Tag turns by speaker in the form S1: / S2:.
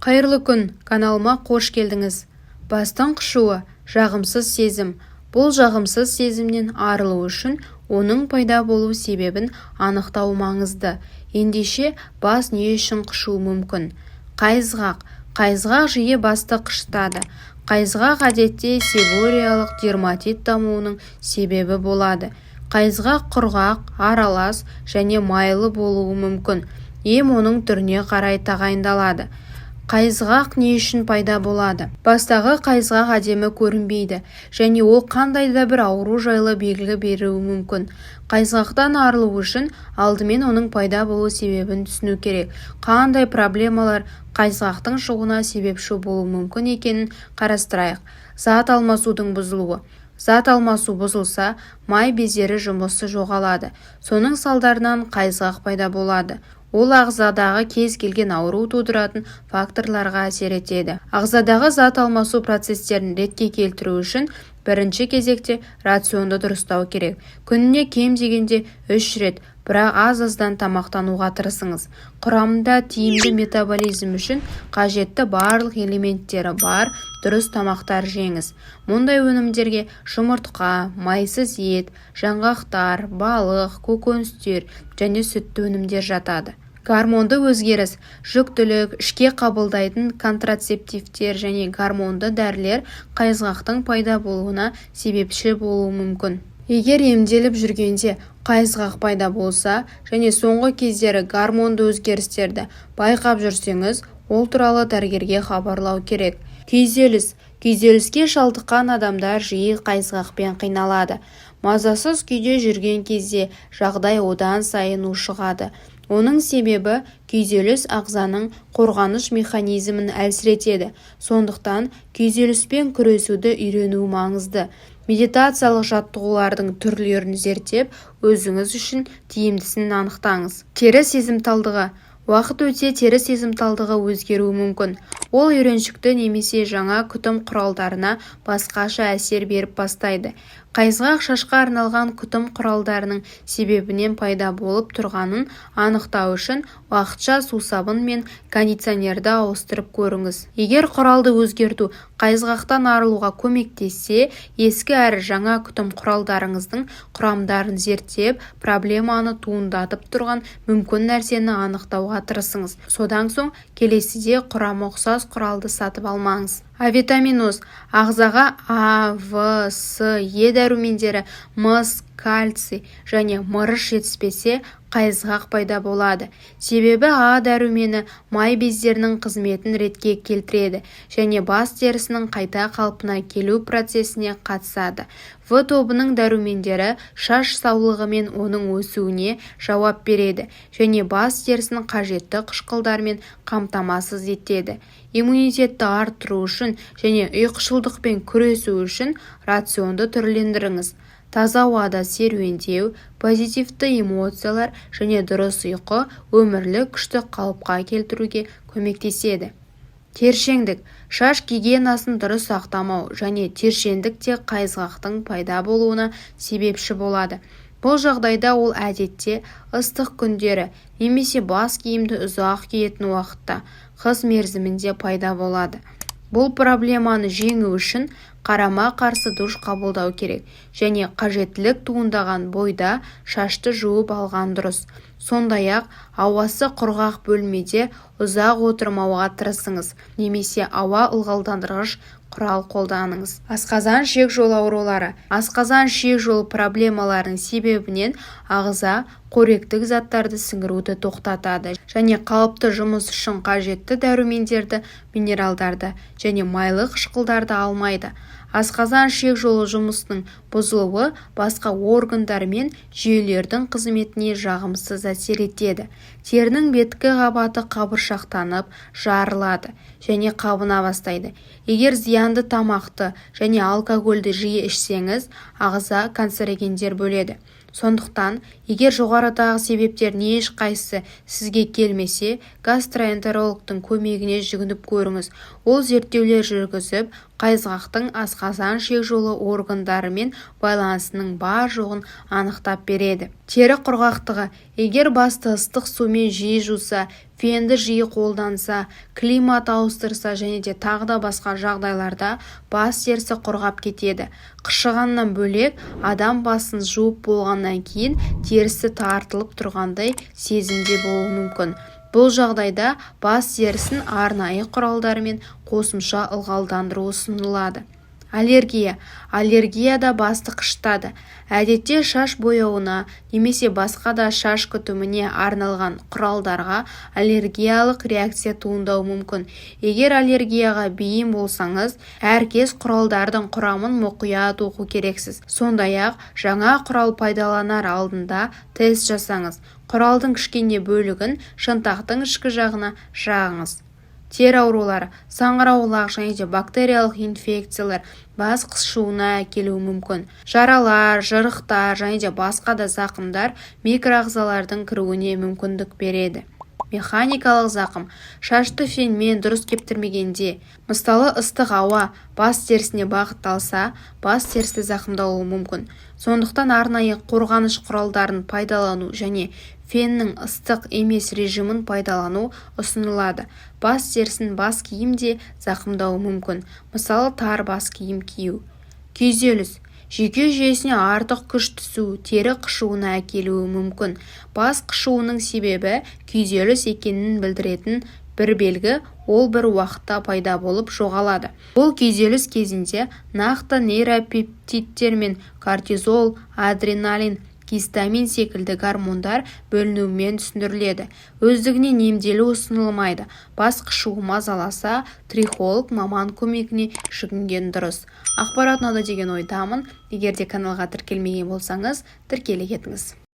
S1: Қайырлы күн! Каналыма қош келдіңіз! Бастың қышуы – жағымсыз сезім. Бұл жағымсыз сезімнен арылу үшін оның пайда болу себебін анықтау маңызды. Ендеше, бас не үшін қышуы мүмкін? Қайызғақ. Қайызғақ жиі басты қышытады. Қайызғақ әдетте себореялық дерматит дамуының себебі болады. Қайызғақ құрғақ, аралас және майлы болуы мүмкін. Ем оның түріне қарай тағайындалады. Қайызғақ не үшін пайда болады? Бастағы қайызғақ әдемі көрінбейді және ол қандай да бір ауру жайлы белгі беруі мүмкін. Қайызғақтан арылу үшін алдымен оның пайда болу себебін түсіну керек. Қандай проблемалар қайызғақтың шығуына себепші болуы мүмкін екенін қарастырайық. Зат алмасудың бұзылуы. Зат алмасу бұзылса, май бездері жұмысы жоғалады. Соның салдарынан қайызғақ пайда болады. Ол ағзадағы кез келген ауру тудыратын факторларға әсер етеді. Ағзадағы зат алмасу процестерін ретке келтіру үшін бірінші кезекте рационды дұрыстау керек. Күніне кем дегенде үш рет, бірақ аз-аздан тамақтануға тырысыңыз. Құрамында тиімді метаболизм үшін қажетті барлық элементтері бар дұрыс тамақтар жеңіз. Мұндай өнімдерге жұмыртқа, майсыз ет, жаңғақтар, балық, көкөністер және сүтті өнімдер жатады. Гормонды өзгеріс. Жүктілік, ішке қабылдайтын контрацептивтер және гормонды дәрілер қайызғақтың пайда болуына себепші болуы мүмкін. Егер емделіп жүргенде қайызғақ пайда болса және соңғы кездері гормонды өзгерістерді байқап жүрсеңіз, ол туралы дәрігерге хабарлау керек. Күйзеліс. Күйзеліске шалдыққан адамдар жиі қайызғақпен қиналады. Мазасыз күйде жүрген кезде жағдай одан сайын ушығады. Оның себебі, күйзеліс ағзаның қорғаныш механизмін әлсіретеді. Сондықтан күйзеліспен күресуді үйрену маңызды. Медитациялық жаттығулардың түрлерін зерттеп, өзіңіз үшін тиімдісін анықтаңыз. Тері сезімталдығы. Уақыт өте тері сезімталдығы өзгеруі мүмкін. Ол үйреншікті немесе жаңа күтім құралдарына басқаша әсер беріп бастайды. Қайызғақ шашқа арналған күтім құралдарының себебінен пайда болып тұрғанын анықтау үшін уақытша сусабын мен кондиционерді ауыстырып көріңіз. Егер құралды өзгерту қайызғақтан арылуға көмектессе, ескі әрі жаңа күтім құралдарыңыздың құрамдарын зерттеп, проблеманы туындатып тұрған мүмкін нәрсені анықтауға тырысыңыз. Содан соң келесіде құрамы ұқсас құралды сатып алмаңыз. Авитаминоз. Ағзаға А, В, С, Е дәрумендері, мыс, кальций және мырыш жетіспесе, қайызғақ пайда болады. Себебі А дәрумені май бездерінің қызметін ретке келтіреді және бас терісінің қайта қалпына келу процесіне қатысады. В тобының дәрумендері шаш саулығы мен оның өсуіне жауап береді және бас терісін қажетті қышқылдармен қамтамасыз етеді. Иммунитетті арттыру үшін және ұйқышылдықпен күресу үшін рационды түрлендіріңіз. Таза ауада серуендеу, позитивті эмоциялар және дұрыс ұйқы өмірлік күшті қалыпқа келтіруге көмектеседі. Тершеңдік. Шаш гигиенасын дұрыс сақтамау және тершеңдік те қайызғақтың пайда болуына себепші болады. Бұл жағдайда ол әдетте ыстық күндері немесе бас киімді ұзақ киетін уақытта, қыс мерзімінде пайда болады. Бұл проблеманы жеңу үшін қарама-қарсы душ қабылдау керек және қажеттілік туындаған бойда шашты жуып алған дұрыс. Сондай-ақ ауасы құрғақ бөлмеде ұзақ отырмауға тырысыңыз немесе ауа ылғалдандырғыш құрал қолданыңыз. Асқазан-ішек жолы аурулары. Асқазан-ішек жолы проблемаларының себебінен ағза қоректік заттарды сіңіруді тоқтатады және қалыпты жұмыс үшін қажетті дәрумендерді, минералдарды және майлы қышқылдарды алмайды. Асқазан-ішек жолы жұмысының бұзылуы басқа органдар мен жүйелердің қызметіне жағымсыз әсер етеді. Терінің беткі қабаты қабыршақтанып, жарылады және қабына бастайды. Егер зиянды тамақты және алкогольді жиі ішсеңіз, ағза канцерогендер бөледі. Сондықтан егер жоғарыдағы себептердің ешқайсысы сізге келмесе, гастроэнтерологтың көмегіне жүгініп көріңіз. Ол зерттеулер жүргізіп, қайызғақтың асқазан-ішек жолы органдарымен байланысының бар-жоғын анықтап береді. Тері құрғақтығы. Егер басты ыстық сумен жиі жуса, Фенді жиі қолданса, климат ауыстырса және де тағы да басқа жағдайларда бас терісі құрғап кетеді. Қышығаннан бөлек, адам басын жуып болғаннан кейін терісі тартылып тұрғандай сезімде болуы мүмкін. Бұл жағдайда бас терісін арнайы құралдармен қосымша ылғалдандыру ұсынылады. Аллергия. Аллергия да басты қышытады. Әдетте шаш бояуына немесе басқа да шаш күтіміне арналған құралдарға аллергиялық реакция туындауы мүмкін. Егер аллергияға бейім болсаңыз, әркез құралдардың құрамын мұқият оқу керексіз. Сондай-ақ жаңа құрал пайдаланар алдында тест жасаңыз. Құралдың кішкене бөлігін шынтақтың ішкі жағына жағыңыз. Тері аурулары, саңырауқұлақ және де бактериялық инфекциялар бас қышуына әкелуі мүмкін. Жаралар, жырықтар және де басқа да зақымдар микроағзалардың кіруіне мүмкіндік береді. Механикалық зақым, шашты фенмен дұрыс кептірмегенде, мысалы, ыстық ауа бас терісіне бағытталса, бас терісі зақымдалуы мүмкін. Сондықтан арнайы қорғаныш құралдарын пайдалану және феннің ыстық емес режимін пайдалану ұсынылады. Бас терісін бас киім де зақымдауы мүмкін, мысалы, тар бас киім кию. Күйзеліс, жүйке жүйесіне артық күш түсу тері қышуына әкелуі мүмкін. Бас қышуының себебі күйзеліс екенін білдіретін бір белгі, ол бір уақытта пайда болып, жоғалады. Бұл күйзеліс кезінде нақты нейропептидтер мен кортизол, адреналин, гистамин секілді гормондар бөлінуімен түсіндіріледі. Өздігінен емделу ұсынылмайды. Бас қышуы мазаласа, трихолог маман көмегіне жүгінген дұрыс. Ақпарат ұнады деген ойдамын. Егер де каналға тіркелмеген болсаңыз, тіркеле кетіңіз.